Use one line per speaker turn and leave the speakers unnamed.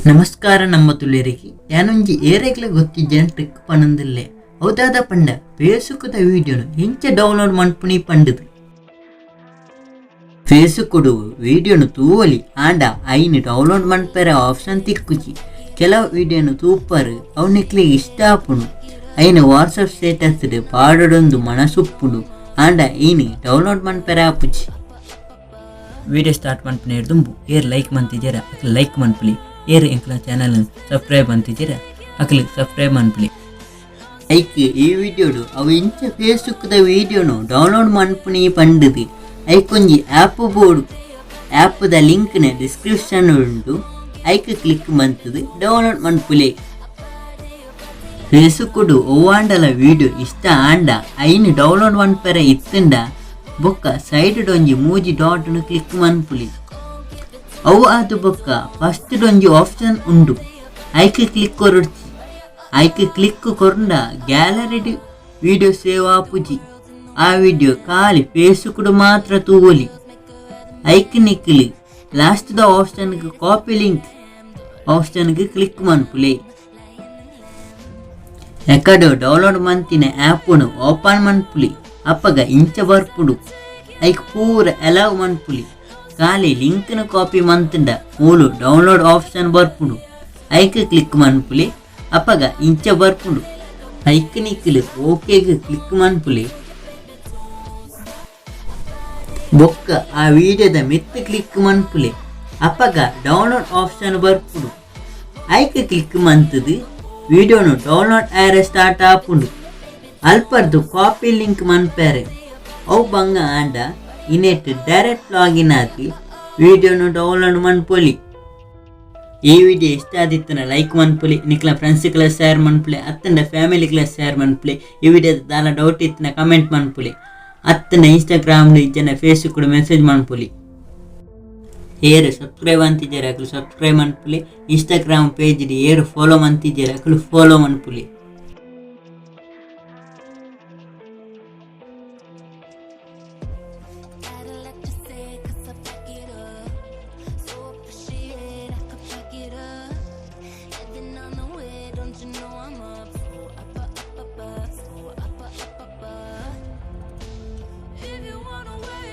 ನಮಸ್ಕಾರ ನಮ್ಮ ತುಳಿಯರಿಗೆ. ಯಾನೊಂಜಿ ಏರೆಗ್ಲ ಗೊತ್ತಿಜ್ಜನ ಟ್ರಿಕ್ ಪನಂದಿಲ್ಲೆ. ಹೌದಾದ ಪಂಡ ಫೇಸ್ಬುಕ್ದ ವಿಡಿಯೋನು ಎಂಚ ಡೌನ್ಲೋಡ್ ಮನ್ಪುನಿ ಪಂಡುದು. ಫೇಸ್ಬುಕ್ ವಿಡಿಯೋನು ತೂವಲಿ ಆಂಡ ಐನ್ ಡೌನ್ಲೋಡ್ ಮನ್ಪೆರೆ ಆಪ್ಷನ್ ತಿಕ್ಕುಜಿ. ಕೆಲವು ವಿಡಿಯೋನು ತೂಪರ್, ಅವು ನಿಕ್ಲಿಗೆ ಇಷ್ಟ ಆಪುಂಡು. ಐನ್ ವಾಟ್ಸಪ್ ಸ್ಟೇಟಸ್ ಪಾಡೊಡೊಂದು ಮನಸುಪ್ಪುಂಡು. ಆಂಡ ಐನ್ ಡೌನ್ಲೋಡ್ ಮನ್ಪೆರೆ ಆಪುಜಿ. ವಿಡಿಯೋ ಸ್ಟಾರ್ಟ್ ಮನ್ಪುನ ದುಂಬು ಏರ್ ಲೈಕ್ ಮಂತಿದ್ದೀರ ಅಕ್ಲು ಲೈಕ್ ಮನ್ಪುಲಿ. ಏರ್ ಎಂಕ್ಲ ಚಾನಲ್ ಸಬ್ಸ್ಕ್ರೈಬ್ ಅಂತಿದ್ದೀರ ಅಕ್ಲು ಸಬ್ಸ್ಕ್ರೈಬ್ ಮನ್ಪುಲಿ. ಐಕ್ ಈ ವಿಡಿಯೋಡು ಅವು ಇಂಚ ಫೇಸ್ಬುಕ್ದ ವಿಡಿಯೋನು ಡೌನ್ಲೋಡ್ ಮನ್ಪುನಿ ಪಂಡುದು. ಐಕೊಂಜಿ ಆ್ಯಪ್ ಬೋಡು. ಆ್ಯಪ್ದ ಲಿಂಕ್ನ ಡಿಸ್ಕ್ರಿಪ್ಷನ್ ಉಂಡು. ಐಕ್ ಕ್ಲಿಕ್ ಮಂತದು ಡೌನ್ಲೋಡ್ ಮನ್ಪುಲೆ. ಫೇಸ್ಬುಕ್ ಒವ್ವಾಂಡಲ ವಿಡಿಯೋ ಇಷ್ಟ ಆಂಡ, ಐನ್ ಡೌನ್ಲೋಡ್ ಮನ್ಪೆರೆ ಇತ್ತಂಡ, ಬೊಕ್ಕ ಸೈಡ್ ಡೊಂಜಿ ಮೂಜಿ ಡಾಟ್ ಕ್ಲಿಕ್ ಮನ್ಪುಲಿ. ಅವು ಆದು ಬೊಕ್ಕ ಫಸ್ಟ್ ಡೊಂಜಿ ಆಪ್ಷನ್ ಉಂಡು, ಐಕ್ ಕ್ಲಿಕ್ ಕೊರೊಡ್ಚಿ. ಐಕ್ ಕ್ಲಿಕ್ ಕೊರ್ಂಡ gallery video save ಆಪುಜಿ. ಆ ವಿಡಿಯೋ ಖಾಲಿ ಫೇಸ್ಬುಕ್ ಮಾತ್ರ ತೂವೊಲಿ. ಐಕ್ ನಿಕ್ಲಿ ಲಾಸ್ಟ್ ದ option copy link ಆಪ್ಷನ್ಗೆ click ಮನ್ಪುಲೆ. ಎಕಡು download ಮಂತಿನ ಆ್ಯಪ್ನು open ಮನ್ಪುಲಿ. ಅಪ್ಪಗ ಇಂಚ ಬರ್ಪುಡು. ಐಕ್ ಪೂರ ಅಲೌ ಮನ್ಪುಲಿ. ಖಾಲಿ ಲಿಂಕ್ನ ಕಾಪಿ ಮಂತಂಡ ಮೂಲು ಡೌನ್ಲೋಡ್ ಆಪ್ಷನ್ ಬರ್ಪುಂಡು. ಐಕ್ ಕ್ಲಿಕ್ ಮನ್ಪುಲಿ. ಅಪ್ಪಗ ಇಂಚ ಬರ್ಪುಂಡು. ಐಕ್ ನಿಕ್ಲು ಓಕೆಗ್ ಕ್ಲಿಕ್ ಮನ್ಪುಲಿ. ಬೊಕ್ಕ ಆ ವಿಡಿಯೋದ ಮಿತ್ ಕ್ಲಿಕ್ ಮನ್ಪುಲೆ. ಅಪ್ಪಗ ಡೌನ್ಲೋಡ್ ಆಪ್ಷನ್ ಬರ್ಪುಂಡು. ಐಕ್ ಕ್ಲಿಕ್ ಮಂತದು ವಿಡಿಯೋನು ಡೌನ್ಲೋಡ್ ಆಯರೆ ಸ್ಟಾರ್ಟ್ ಆಪುಂಡು. ಅಲ್ಪರ್ದು ಕಾಪಿ ಲಿಂಕ್ ಮನ್ಪೆರೆ. ಅವು ಬಂಗ ಆಂಡ ಇನೆಟ್ ಡೈರೆಕ್ಟ್ ಲಾಗಿನ್ ಆತಿ ವಿಡಿಯೋನು ಡೌನ್ಲೋಡ್ ಮನ್ಪೊಲಿ. ಈ ವಿಡಿಯೋ ಇಷ್ಟ ಆದಿತ್ತನ ಲೈಕ್ ಮನ್ಪುಲಿ, ನಿಕ್ಲ ಫ್ರೆಂಡ್ಸ್ಗಳ ಶೇರ್ ಮನ್ಪುಲೆ, ಅತ್ತಂಡ ಫ್ಯಾಮಿಲಿಗಳ ಶೇರ್ ಮನ್ಪುಲೆ. ಈ ವಿಡಿಯೋ ದಾಲ ಡೌಟ್ ಇತ್ತಿನ ಕಮೆಂಟ್ ಮನ್ಪುಲಿ, ಅತ್ತಂಡ ಇನ್ಸ್ಟಾಗ್ರಾಮ್ ಇಜ್ಜನ ಫೇಸ್ಬುಕ್ ಮೆಸೇಜ್ ಮನ್ಪುಲಿ. ಏರು ಸಬ್ಸ್ಕ್ರೈಬ್ ಅಂತಿದ್ದಾರೆ ಅಕ್ಲು ಸಬ್ಸ್ಕ್ರೈಬ್ ಮನ್ಪುಲಿ. ಇನ್ಸ್ಟಾಗ್ರಾಮ್ ಪೇಜ್ ಏರು ಫಾಲೋ ಅಂತಿದ್ದಾರೆ ಅಕ್ಲು ಫಾಲೋ ಮನ್ಪುಲಿ.